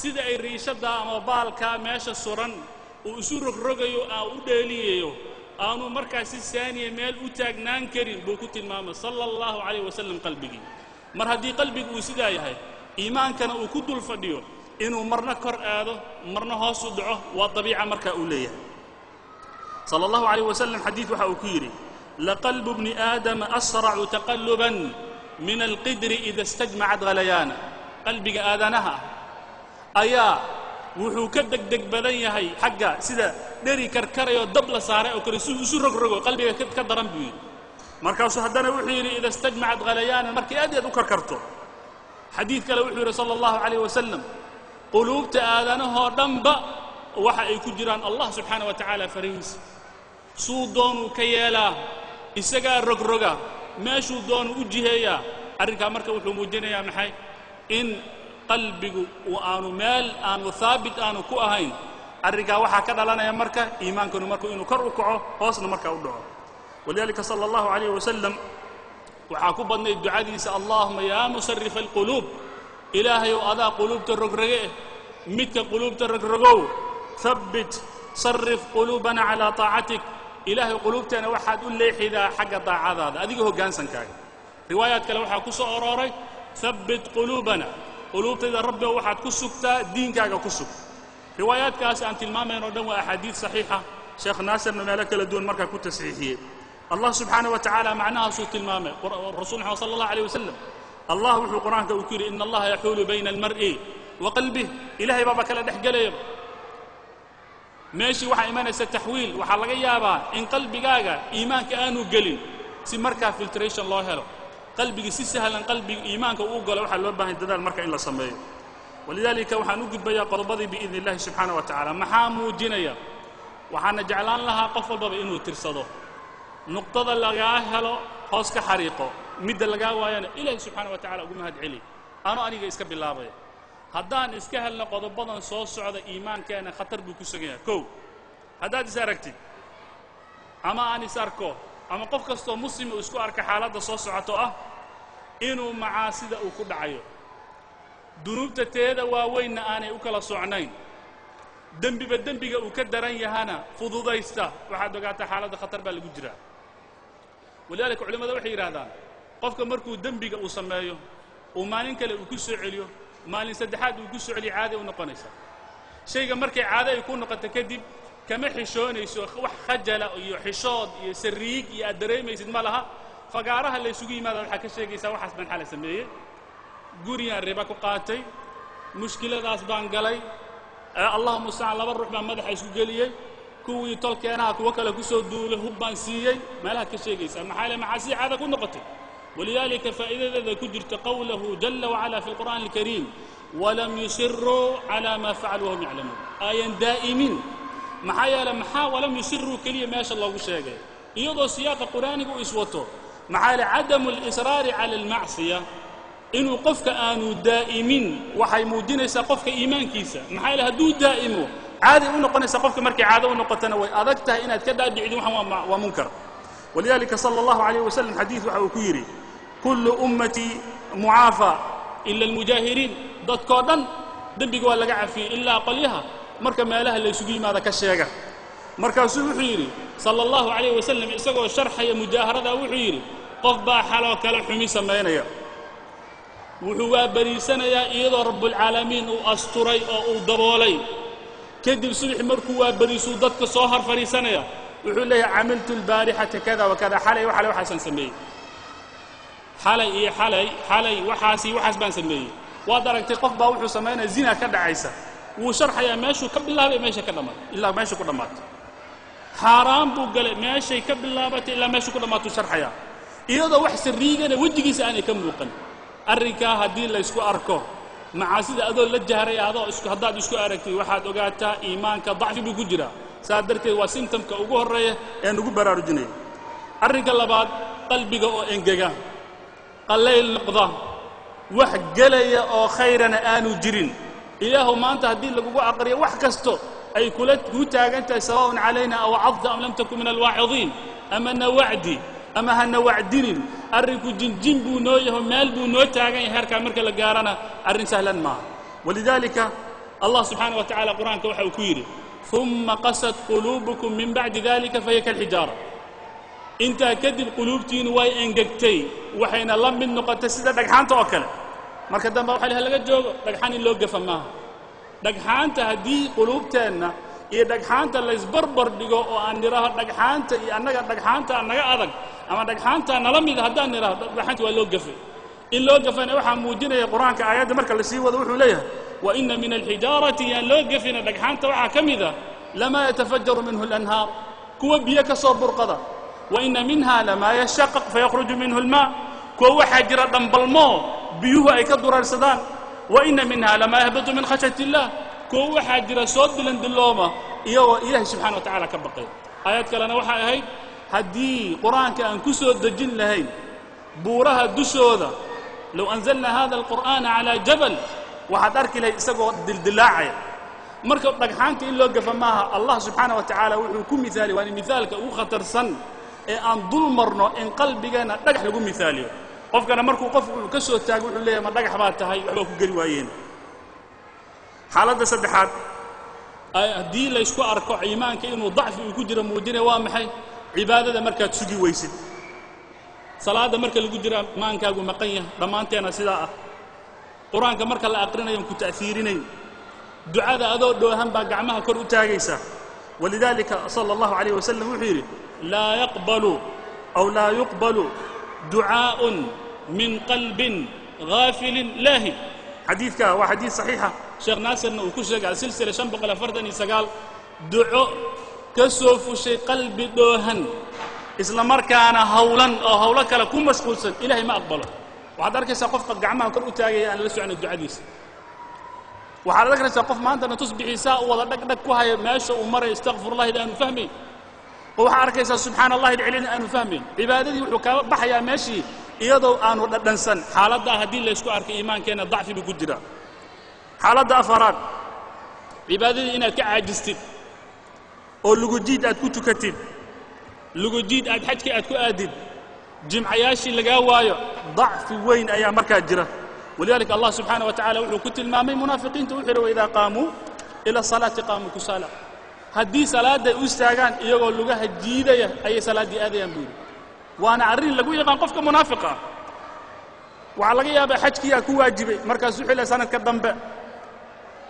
Sida ay riishadda ama baalkaa meesha suran uu isu rogrogayo aa u dheeliyayo, aanu markaa si saaniya meel u taagnaan karin buu ku tilmaamay sala allahu calayh wasalam qalbigii. Mar haddii qalbigu uu sidaa yahay, iimaankana uu ku dul fadhiyo, inuu marna kor aado marna hoos u dhaco waa dabiica markaa uu leeyahay. Sala allahu calayh wasalam xadiid waxa uu ku yidhi: laqalbu bni aadama asracu taqalluban min alqidri ida istajmacat ghalayaana. Qalbiga aadanaha ayaa wuxuu ka degdeg badan yahay xagga sida dheri karkarayoo dab la saaray oo kale, siduu isu rogrogo qalbiga ka daran buu yidhi. Markaasuu haddana wuxuu yidhi: ida istajmacat ghalayaana, markay aad aad u karkarto. Xadiid kale wuxuu yidhi sala allahu calayh wasalam: quluubta aadanahoo dhanba waxa ay ku jiraan Allah subxaana wa tacaala farihiisa, suu doonuu ka yeelaa, isagaa rogroga, meeshuu doonuu u jiheeyaa. Arrinkaa marka wuxuu muujinayaa maxay? In qalbigu uu aanu meel aanu haabit aanu ku ahayn. Arrinkaa waxaa ka dhalanaya marka iimaankanu marku inuu kor u kaco, hoosna markaa u dhaco. Walidaalika sala allahu calayh wasalam waxaa ku badnayd ducadiisa: allahuma yaa musarifa alquluub, ilaahayow adaa quluubta rogroge eh, midka quluubta rogrogow, habbit sarif quluubana calaa taacatik, ilaahay quluubteena waxaad u leexidaa xagga daacadaada, adiga hoggaansankaaga. Riwaayaad kale waxaa ku soo arooray: habbit quluubana, quluubtayda rabbigo waxaad ku sugtaa diinkaaga ku sug. Riwaayaadkaas aan tilmaamayn oo dhan waa axaadiid saxiixa, Sheekh Naasirna meelo kala duwan markaa ku tasxiixiyey. Allah subxaana wa tacaala macnahaasuu tilmaamay rasul maxamed sala allah alayh wasalam. Allah wuxuu qur-aanka uu ku yidhi: ina allaha yaxuulu bayna almar'i wa qalbih. Ilahay baaba kala dhex gelayaba meeshii, waxaa imanaysa taxwiil. Waxaa laga yaabaa in qalbigaaga iimaanka aanu gelin, si markaa filtration loo helo, qalbigii si sahlan qalbiga iimaanka uu galo waxaa loo baahanya dadaal marka in la sameeyo. Walidaalika waxaan u gudbayaa qodobadii biidni illahi subxaana wa tacaala. Maxaa muujinaya? Waxaana jeclaan lahaa qof walbaba inuu tirsado nuqdada lagaa helo, hoos ka xariiqo, midda lagaa waayana ilaahi subxaana wa tacala ugu mahad celi. Ano aniga iska bilaabaya, haddaan iska helno qodobadan soo socda, iimaankeena khatar buu ku sugan yahay. Kow, haddaad is aragtid ama aan is arko ama qof kastoo muslim uu isku arka xaaladda soo socoto ah inuu macaasida uu ku dhacayo, dunuubta teeda waaweynna aanay u kala socnayn, dembiba dembiga uu ka daran yahana fududaysta, waxaad ogaataa xaaladda khatar baa lagu jiraa. Walidaalika culimmada waxay yidhahdaan, qofka markuu dembiga uu sameeyo, uu maalin kale uu ku soo celiyo, maalin saddexaad uu ku soo celiyo, caaday u noqonaysaa. Shayga markay caado ay ku noqoto kadib kama xishoonayso, wax khajala iyo xishood iyo sariig iyo aad dareemaysid ma laha. Fagaaraha laysugu yimaada waxaad ka sheegaysaa: waxaas baan xala sameeyey, gurigaan riba ku qaatay, mushkiladaas baan galay, allahuma mustacaan, laba ruux baan madaxa isku geliyey, kuwii tolkeenaha kuwo kale ku soo duulay, hub baan siiyey. Meelahaad ka sheegaysaa, maxaa le? Macaasida caada ku noqotay. Walidaalika faa'iidadeeda ku jirta qowlahu jala wacala fi alqur'aani alkariim: walam yusiruu calaa maa facaluu wahum yaclamuun. Aayan daa'imin. Maxaa yeele, maxaa walam yusiruu keliya meesha loogu sheegay iyadoo siyaaqa qur'aaniga uu iswato? Maxaa yeele, cadamu alisraari cala almacsiya, inuu qofka aanu daa'imin, waxay muujinaysaa qofka iimaankiisa. Maxaa yeele, hadduu daa'imo caaday u noqonaysaa. Qofka markay caado u noqotana way adag tahay inaad ka dhaadhicdin waxan waa munkar. Walidaalika sala allahu calayh wasalam xadiid waxa uu ku yidhi: kullu ummatii mucaafa ila almujaahiriin. Dadkoo dhan dembiga waa laga cafiyey ilaa qolyaha marka meelaha laysugu yimaada ka sheega. Markaasuu wuxuu yidhi sala allahu calayh wasalam, isagoo sharxaya mujaaharadaa, wuxuu yidhi: qof baa xaloo kale xumi samaynaya, wuxuu waa bariisanayaa iyadoo rabbulcaalamiin uu asturay oo uu daboolay. Kadib subaxi markuu waa bariisuu dadka soo hor fadhiisanaya, wuxuu leeyahay: camiltu albaarixata kada wa kada, xalay xalay waxaasaan sameeyey, xalay iyo xalay xalay waxaasi waxaas baan sameeyey. Waad aragtay, qof baa wuxuu samaynaya zina ka dhacaysa, wuu sharxayaa meeshuu ka bilaabay, meesha ka dhammaatay ilaa meesha ku dhammaatay. Xaaraan buu galay, meeshay ka bilaabatay ilaa meesha ku dhammaatuu sharxayaa, iyadoo wax sariigana wejigiisa aanay ka muuqan. Arrinkaa haddii laysku arko, macaasida adoo la jahray adoo isku haddaad isku aragtid, waxaad ogaataa iimaanka dacfi buu ku jiraa. Saas darteed waa symptomka ugu horreeya ee nugu baraarujinaya. Arrinka labaad, qalbiga oo engega, qallayl noqda, wax gelaya oo khayrana aanu jirin. Ilaahu maanta haddii lagugu aqriyo wax kasto ay kula kuu taagan tahay: sawaaءun calayna awacadta am lam takun min alwaacidiin, ama na wacdi ama hana wacdinin, arrinku jinjin buu noo yaho, meel buu noo taagan yahay. Heerkaa marka la gaarana arrin sahlan maaha. Walidaalika Allah subxaana wa tacala qur-aanka waxa uu ku yidhi uma qasat quluubukum min bacdi dalika fahiya kalxijaara. Intaa kadib quluubtiinu way engegtay, waxayna la mid noqotay sida dhagxaanta oo kale. Marka dambe waxa la laga joogo dhagxaan in loo gafa maaha. Dhagxaanta haddii quluubteenna iyo dhagxaanta laysbarbar dhigo oo aan nidhaaho dhagxaanta iyo annaga dhagxaanta naga adag ama dhagxaanta nala mida haddaan nidhaaho dhagxaanta waa loo gafay. In loo gafana waxaa muujinaya qur-aanka aayadda marka la sii wado wuxuu leeyahay wa inna min alxijaarati, yaan loo gafina dhagxaanta waxaa ka mid a lamaa yatafajaru minhu alanhaar, kuwa biyo ka soo burqada. Wa inna minha lamaa yashaqaq fayakhruju minhu almaa, kuwa waxaa jira dhambalmoo biyuhu ay ka dureersadaan. Wa inna minha lamaa yahbitu min khashyati illah, kuwa waxaa jira soo dilandilooma iyagoo ilaahay subxana wa tacala ka baqay. Aayad kalena waxay ahayd haddii qur-aanka aan ku soo dejin lahayn buuraha dushooda, low anzalna hada alqur'aana calaa jabal, waxaad arki lahayd isagoo dildilaacaya. Marka dhagxaanta in loo gafa maaha. Allah subxaana wa tacaala wuxuu ku mihaaliy, waana mihaalka ugu khatarsan ee aan dul marno in qalbigeenna dhagax lagu mihaaliyo. Qofkana markuu qofku uu ka soo taago wuxuu leeyahay ma dhagax baa tahay, waxbaa ku geli waayeen. Xaaladda saddexaad haddii laysku arko iimaanka inuu dacfi uu ku jiro muujinaya waa maxay? Cibaadada markaad sugi weysid, salaadda marka lagu jira maankaagu maqan yahay, dhammaanteena sidaa ah. Qur-aanka marka la aqrinayo ku ta'hiirinayn, ducada adoo dhoohan baa gacmaha kor u taagaysa. Walidaalika sala allahu calayh wasalam wuxuu yidhi laa yaqbalu aw laa yuqbalu ducaa'un min qalbin ghaafilin laahi. Xadiidka waa xadiid saxiixa, sheekh naasirna uu ku sheegay silsila 549, duco ka soo fushay qalbi dhoohan isla markaana hawlan oo hawlo kale ku mashquulsan ilaahay ma aqbalo. Waxaad arkaysaa qofka gacmaha kor u taagaya aan la socon ducadiisa. Waxaad arkaysaa qof maantana tusbixiisaa u wada dhagdhag ku haya meesha uu maray istakfirullahi aanu fahmayn. Oo waxaad arkaysaa subxaana allahi celina aanu fahmayn. Cibaadadii wuxuu kaga baxayaa meeshii iyadoo aanu dhadhansan. Xaaladdaa haddii laysku arkay iimaankeenna dacfi buu ku jiraa. Xaaladda afaraad, cibaadadii inaad ka caajistid oo lugujiid aad ku tukatid, lugujiid aad xajka aad ku aadid, jimcayaashii lagaa waayo, dacfi weyn ayaa markaa jira. Walidaalika allah subxaana wa tacala wuxuu ku tilmaamay munaafiqiinta, wuxuu yidhi waidaa qaamuu ila salaati qaamuu kusaala. Haddii salaadday u istaagaan iyagoo lugaha jiidaya ayay salaaddii aadayaan buu yidhi. Waana arrin lagu yaqaan qofka munaafiqa ah. Waxaa laga yaabaa xajkiyaa ku waajibay, markaasuu wuxuu leeyahay sanadka dambe,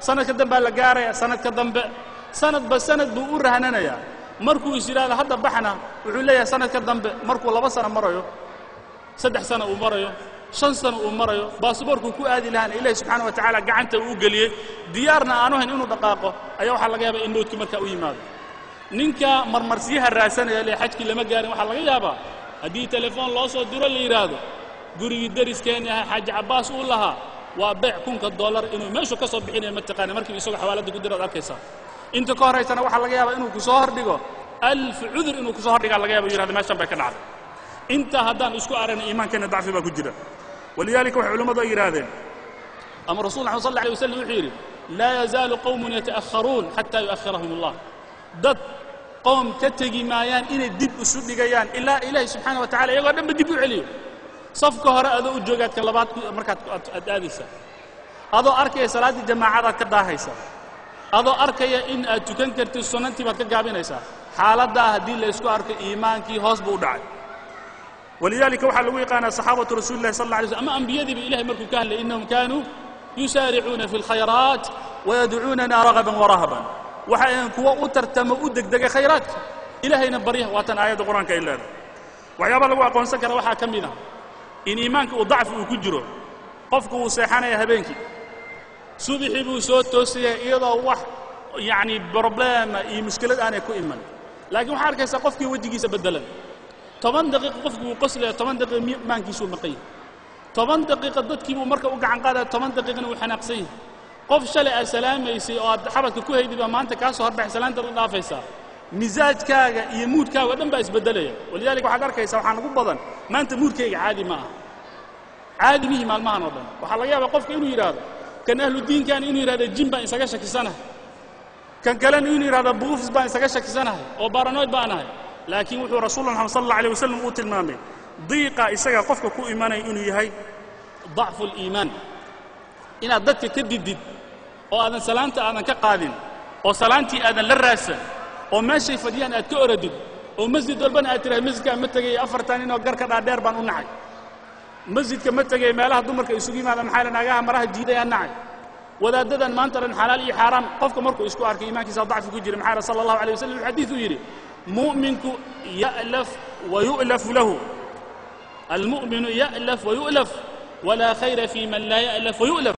sanadka dambaa la gaaraya, sanadka dambe, sanadba sanad buu u rahnanayaa. Markuu is yidhaahdo hadda baxna wuxuu leeyahay sanadka dambe. Markuu 2 sano marayo, 3 sano uu marayo, 5 sano uu marayo, baasboorkuu ku aadi lahaana ilaahi subxaana wa tacaala gacanta uu geliyey, diyaarna aanu hayn inuu dhaqaaqo, ayaa waxaa laga yaabaa in mowdkii markaa u yimaado. Ninka marmarsiyaha raadsanaya lee xajkii lama gaarin, waxaa laga yaabaa haddii telefoon loo soo diro la yidhaahdo gurigii deriskeeni ahaa Xaaji Cabbaas uu lahaa waa beec $1000 inuu meeshu ka soo bixinayo ma taqaana, markiiba isagoo xawaaladda ku diraad arkaysaa. Inta ka horaysana waxaa laga yaabaa inuu ku soo hordhigo 1000 cudur, inuu ku soo hordhigaa laga yaba yidhahdo meeshan bay ka dhacday. Intaa haddaan isku aragna iimaankeenna dacfi baa ku jira. Walidaalika waxay culimmadu ay yidhaahdeen ama rasuul Maxamed sal alla alay wasallam wuxuu yidhi laa yazaalu qowmun yata'akharuun xataa yu'akhirahum allah. Dad qoom ka tegi maayaan inay dib isu dhigayaan ilaa ilaahay subxaana wa tacala iyagoo dhanba dib u celiyo. Safka hore adoo u joogaad ka labaad markaad aad aadaysaa, adoo arkaya salaaddii jamaacadaad ka daahaysaa, adoo arkaya in aad tukan kartid sunnantii baad ka gaabinaysaa. Xaaladdaa haddii laysku arko iimaankii hoos buu u dhacay. Walidaalika waxaa lagu yaqaanaa saxaabatu rasuuli llahi sal alla alay slam ama ambiyadiiba ilahay markuu ka hadlay innahum kaanuu yusaaricuuna fi alkhayraat wayadcuunana ragaban warahaban. Waxay ahayn kuwo u tartamo u degdega khayraadka, ilaahayna barya. Waatan aayadda qur-aanka ay leedahay. Waxyaabaa lagu aqoonsan kara waxaa ka mid ah in iimaanka uu dacfi uu ku jiro. Qofku wuu seexanaya habeenkii, subixii buu soo toosaya iyadoo wax yacni broblema iyo mushkilad aanay ku iman, laakiin waxaa arkaysaa qofkii wejigiisa beddelan. 10 daqiiqo qofku wuu qoslaya, 10 daqiiqo maankiisuu maqan yahay, 10 daqiiqo dadkii buu marka u gacan qaadaya, 10 daqiiqana wuu xanaaqsan yahay. Qof shalay aad salaamaysay oo aad xabadka ku hayday baa maanta kaa soo horbaxay, salaantaad u dhaafaysaa. Misaajkaaga iyo muudkaaga o dhan baa isbeddelaya. Walidaalika waxaad arkaysaa waxaan ugu badan maanta muudkayga caadi ma aha, caadi mihi maalmahan oo dhan. Waxaa laga yaabaa qofka inuu yidhaahdo kan ahlu diinkan inuu yidhahdo jin baan isaga shakisanahay, kan kalena inuu yidhahdo buufis baan isaga shakisanahay oo baranoid baan ahay. Laakiin wuxuu rasuulna Maxamed sal alla alay wasalam uu tilmaamay diiqa isaga qofka ku imanaya inuu yahay dacfu aliimaan, inaad dadka ka didid Oo aadan salaanta aadan ka qaadin, oo salaantii aadan la raadsan, oo meeshay fadhiyaan aad ka oradid, oo masjid walbana aad tirahay masjidkaan ma tegay, afartan ninoo garka dhaadheer baan u nacay, masjidka ma tegay, meelaha dumarka isugu yimaada maxaa la naagaha maraha jiidayaan nacay, wadaaddadan maanta dhan xalaal iyo xaaraam. Qofka markuu isku arkay iimaankiisa dacfi ku jira. Maxaa sala allahu alay wasalam xadiid uu yidhi: mu'minku ya'laf wa yu'lafu lahu, almu'minu ya'laf wa yu'laf, walaa khayra fi man laa ya'laf wa yu'laf.